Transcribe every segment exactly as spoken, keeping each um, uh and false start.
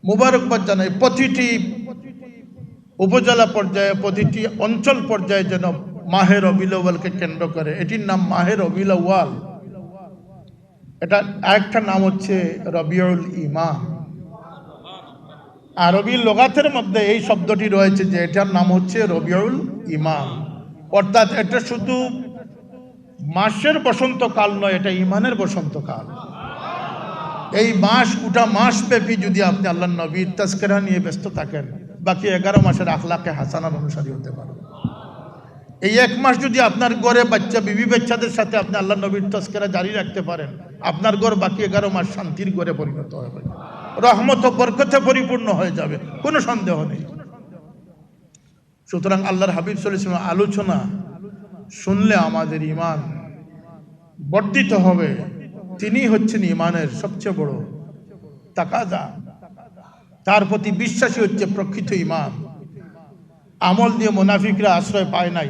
মুবারকবাদ জানাই প্রতিটি উপজেলা পর্যায়ে, প্রতিটি অঞ্চল পর্যায়ে যেন মাহে রবিউল আউয়ালকে কেন্দ্র করে, এটির নাম মাহে রবিউল আউয়াল। এটা আরেকটা নাম হচ্ছে রবিউল ইমান। আরবি লুগাতের মধ্যে এই শব্দটি রয়েছে যে এটার নাম হচ্ছে রবিউল ইমান, অর্থাৎ এটা শুধু মাসের বসন্তকাল নয়, এটা ইমানের বসন্তকাল। এই মাস, গোটা মাস ব্যাপী যদি আপনি আল্লাহর নবীর তাজকিরা নিয়ে ব্যস্ত থাকেন, বাকি এগারো মাসের আখলাকে হাসানার অনুসারী হতে পারবেন। এই এক মাস যদি আপনার ঘরে বাচ্চা, বিবি বাচ্চাদের সাথে আপনি আল্লাহর নবীর তাজকিরা জারি রাখতে পারেন, আপনার ঘর বাকি এগারো মাস শান্তির ঘরে পরিণত হবে, রহমত ও বরকতে পরিপূর্ণ হয়ে যাবে, কোনো সন্দেহ নেই। সুতরাং আল্লাহর হাবিব সাল্লাল্লাহু আলাইহি ওয়াসাল্লাম আলোচনা শুনলে আমাদের ইমান বর্ধিত হবে। তিনি হচ্ছেন ইমানের সবচেয়ে বড় তাকাজা। তার প্রতি বিশ্বাসী হচ্ছে প্রকৃত ইমান। আমল দিয়ে মুনাফিকরা আশ্রয় পায় নাই।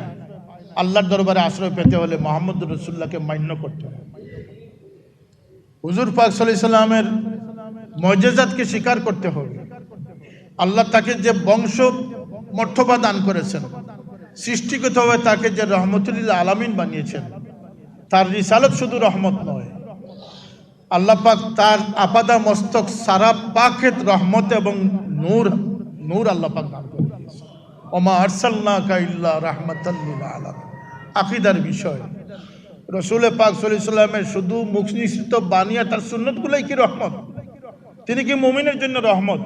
আল্লাহর দরবারে আশ্রয় পেতে হলে মোহাম্মদ রসুল্লাহকে মান্য করতে হবে। হুজুর পাক সাল্লাল্লাহু আলাইহি সাল্লামের মুজিজাতকে স্বীকার করতে হবে। আল্লাহ তাকে যে বংশ মর্তবা দান করেছেন, সৃষ্টিগতভাবে তাকে যে রহমতুল্লিল আলামিন বানিয়েছেন, তার রিসালত শুধু রহমত নয়, আল্লাহ পাক তার আপাদা মস্তক সারা পাকেত রহমত এবং নূর, নূর আল্লাহ পাক দান করে দিয়েছেন। ওমা আরসালনাকা ইল্লা রাহমাতাল লিল আলামিন। আকীদার বিষয়, রসুল পাক সাল্লাল্লাহু আলাইহি সাল্লামের শুধু মুখ নিঃসৃত বাণী আর তার সুন্নতগুলাই কি রহমত? তিনি কি মুমিনের জন্য রহমত,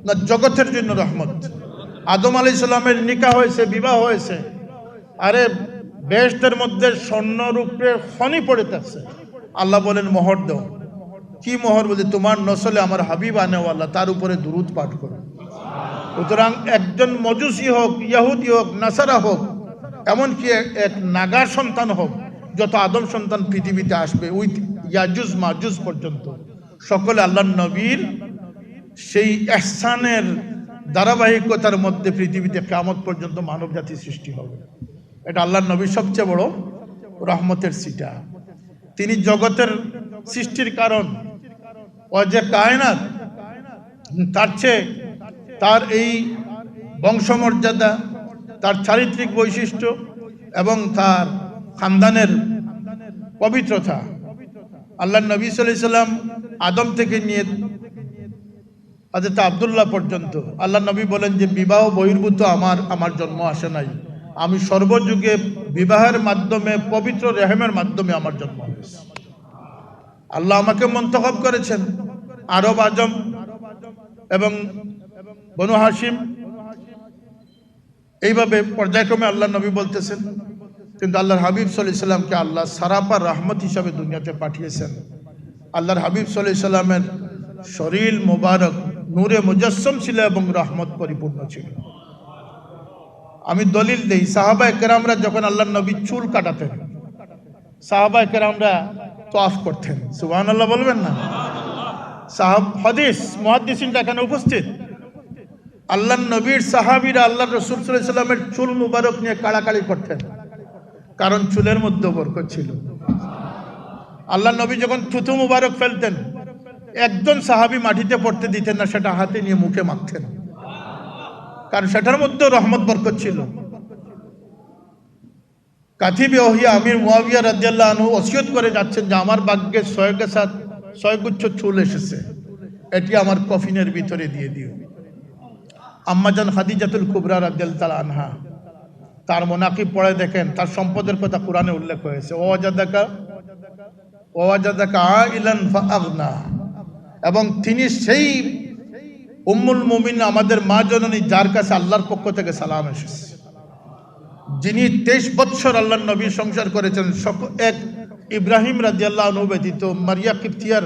না জগতের জন্য রহমত? আদম আলাইহিস সালামের নিকাহ হয়েছে, বিবাহ হয়েছে, আরে বেহেশতের মধ্যে স্বর্ণ রূপের খনি পড়ে থাকছে। আল্লাহ বলেন, মোহর দাও। কি মোহর? বলছে, তোমার নসলে আমার হাবিব আনেওয়ালা, তার উপরে দুরূদ পাঠ করো। সুতরাং একজন মজুসি হোক, ইহুদি হোক, নাসারা হোক, এমনকি এক, এক নাগা সন্তান হোক, যত আদম সন্তান পৃথিবীতে আসবে, উইথ ইয়াজুজ মাজুজ পর্যন্ত, সকলে আল্লাহর নবীর সেই ইহসানের ধারাবাহিকতার মধ্যে পৃথিবীতে কিয়ামত পর্যন্ত মানব জাতি সৃষ্টি হবে। এটা আল্লাহর নবীর সবচেয়ে বড় রহমতের সিটা। তিনি জগতের সৃষ্টির কারণ, ও যে কায়নাত, তার চেয়ে তার এই বংশমর্যাদা, তার চারিত্রিক বৈশিষ্ট্য এবং তার খানদানের পবিত্রতা, আল্লাহর নবী সাল্লাল্লাহু আলাইহি সাল্লাম আদম থেকে নিয়ে হযরত আব্দুল্লাহ পর্যন্ত আল্লাহর নবী বলেন যে, "বিবাহ বহির্ভূত আমার, আমার জন্ম আসে নাই। আমি সর্বযুগে বিবাহের মাধ্যমে, পবিত্র রেহেমের মাধ্যমে আমার জন্ম হয়েছে।" আল্লাহ আমাকে মন্তখব করেছেন। আরব আজম এবং বনু হাশিম, এইভাবে পর্যায়ক্রমে আল্লাহর নবী বলতেছেন। কিন্তু আল্লাহর হাবিব সাল্লাল্লাহু আলাইহি সাল্লামকে আল্লাহ সারাপা রহমত হিসাবে দুনিয়াতে পাঠিয়েছেন। আল্লাহর হাবিব সাল্লাল্লাহু আলাইহি সাল্লামের শরীর মোবারক নূরে মুজাসসম ছিল এবং রহমত পরিপূর্ণ ছিল। আমি দলিল দেই, সাহাবায়ে কেরামরা যখন আল্লাহর নবীর চুল কাটাতেন, সাহাবায়ে কেরামরা তওয়াফ করতেন। সুবহানাল্লাহ বলবেন না? সাহাব-, হাদিস, মুহাদ্দিসিনরা এখানে উপস্থিত। আল্লাহর নবীর সাহাবীরা আল্লাহর রাসূল সাল্লাল্লাহু আলাইহি সাল্লামের চুল মুবারক নিয়ে কাড়াকাড়ি করতেন, কারণ চুলের মধ্যে বরকত ছিল। আল্লাহর নবী যখন থুথু মুবারক ফেলতেন, একজন সাহাবী মাটিতে পড়তে দিতেন না, সেটা হাতে নিয়ে মুখে মাখতেন, কারণ সেটার মধ্যে রহমত বরকত ছিল। কাতিবে ওহী আমির মুয়াবিয়া রাদিয়াল্লাহু আনহু ওসিয়ত করে যাচ্ছেন যে, "আমার ভাগ্যে ছয় গেছা, ছয় গুচ্ছ চুল এসেছে, এটি আমার কফিনের ভিতরে দিয়ে দিও।" আম্মাজান খাদিজাতুল কুবরা রাদিয়াল্লাহু তাআলা আনহা, তার মানাকিব পড়ে দেখেন, তার সম্পদের কথা কোরআনে উল্লেখ হয়েছে, "ওয়াজাদাকা, ওয়াজাদাকা আইলান ফাআগনা।" এবং তিনি সেই উম্মুল মুমিন, আমাদের মা জননী, যার কাছে আল্লাহর পক্ষ থেকে সালাম এসেছে, যিনি তেইশ বৎসর আল্লাহর নবী সংসার করেছেন, সক-, এক ইব্রাহিম রাদিয়াল্লাহু আনহু ব্যতীত, মারিয়া কিপ্তিয়ার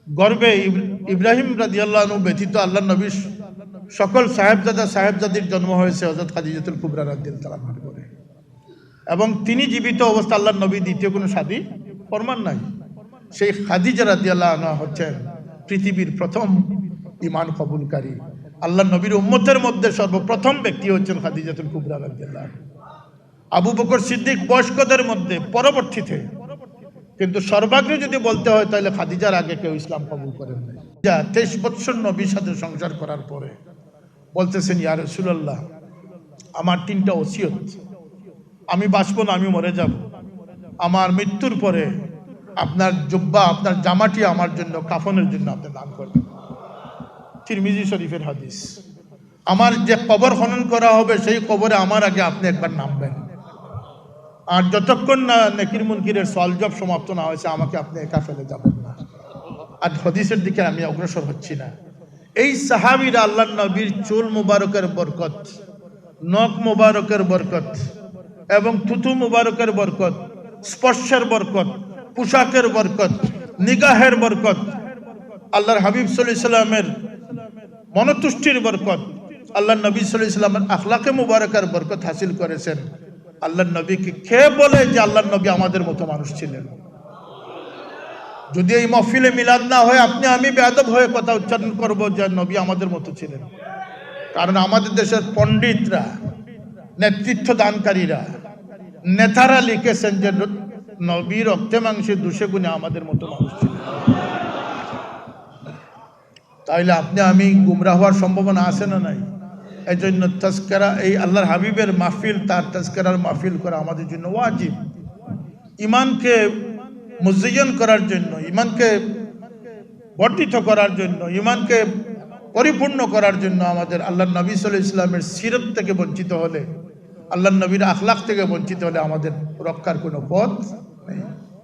গর্ভে ইব-, ইব্রাহিম রাদিয়াল্লাহু আনহু ব্যতীত আল্লাহর নবীর সকল সাহেবজাদা সাহেবজাদির জন্ম হয়েছে হযরত খাদিজাতুল কুবরা রাদিয়াল্লাহু তাআলা আনহার ঘরে। এবং তিনি জীবিত অবস্থা আল্লাহর নবী দ্বিতীয় কোনো শাদী ফরমান নাই। সেই খাদিজা রাদিয়াল্লাহু আনহা হচ্ছেন পৃথিবীর প্রথম ঈমান কবুলকারী। আল্লাহর নবীর উম্মতের মধ্যে সর্বপ্রথম ব্যক্তি হচ্ছেন খাদিজাতুল কুবরা রাদিয়াল্লাহু আনহা। আবু বকর সিদ্দিক বয়স্কদের মধ্যে পরবর্তীতে কিন্তু সর্বাগ্রে যদি বলতে হয়, তাহলে খাদিজার আগে কেউ ইসলাম কবুল করেন নাই। যা তেইশ বৎসর নবীর সাথে সংসার করার পরে বলতেছেন, "ইয়া রাসূলুল্লাহ, আমার তিনটা ওসিয়ত, আমি বাঁচব না, আমি মরে যাব, আমার মৃত্যুর পরে আপনার জুব্বা, আপনার জামাটি আমার জন্য কাফনের জন্য আপনি দান করবেন।" তিরমিজি শরীফের হাদিস। "আমার যে কবর খনন করা হবে, সেই কবরে আমার আগে আপনি একবার নামবেন, আর যতক্ষণ না নেকির মুনকিরের সওয়াল জবাব সমাপ্ত না হয়েছে, আমাকে আপনি একা ফেলে যাবেন না।" আর হাদিসের দিকে আমি অগ্রসর হচ্ছি না। এই সাহাবীরা আল্লাহর নবীর চুল মুবারকের বরকত, নখ মুবারকের বরকত এবং থুথু মুবারকের বরকত, স্পর্শের বরকত, পোশাকের বরকত, নিগাহের বরকত, আল্লাহর হাবিব সাল্লাল্লাহু আলাইহি সাল্লামের মনতুষ্টির বরকত, আল্লাহর নবী সাল্লাল্লাহু আলাইহি সাল্লামের আখলাকে মুবারকার বরকত হাসিল করেছেন। আল্লাহর নবীকে কে বলে যে আল্লাহর নবী আমাদের মতো মানুষ ছিলেন? যদি এই মহফিলে মিলাদ না হয়, আপনি আমি বেয়াদব হয়ে কথা উচ্চারণ করব যে নবী আমাদের মতো ছিলেন। কারণ আমাদের দেশের পণ্ডিতরা, নেতৃত্ব দানকারীরা, নেতারা লিখেছেন যে নবী রক্তে মাংসে দুষে গুণে আমাদের মতো মানুষ ছিলেন। তাইলে আপনি আমি গুমরা হওয়ার সম্ভাবনা আছে না নাই? এই জন্য তাজকিরা, এই আল্লাহর হাবিবের মাহফিল, তার তাজকিরার মাহফিল করা আমাদের জন্য ওয়াজিব। ইমানকে মুজাইয়ন করার জন্য, ইমানকে বর্ধিত করার জন্য, ইমানকে পরিপূর্ণ করার জন্য আমাদের আল্লাহর নবী সাল্লাল্লাহু আলাইহি সাল্লামের সিরত থেকে বঞ্চিত হলে, আল্লাহর নবীর আখলাক থেকে বঞ্চিত হলে আমাদের রক্ষার কোনো পথ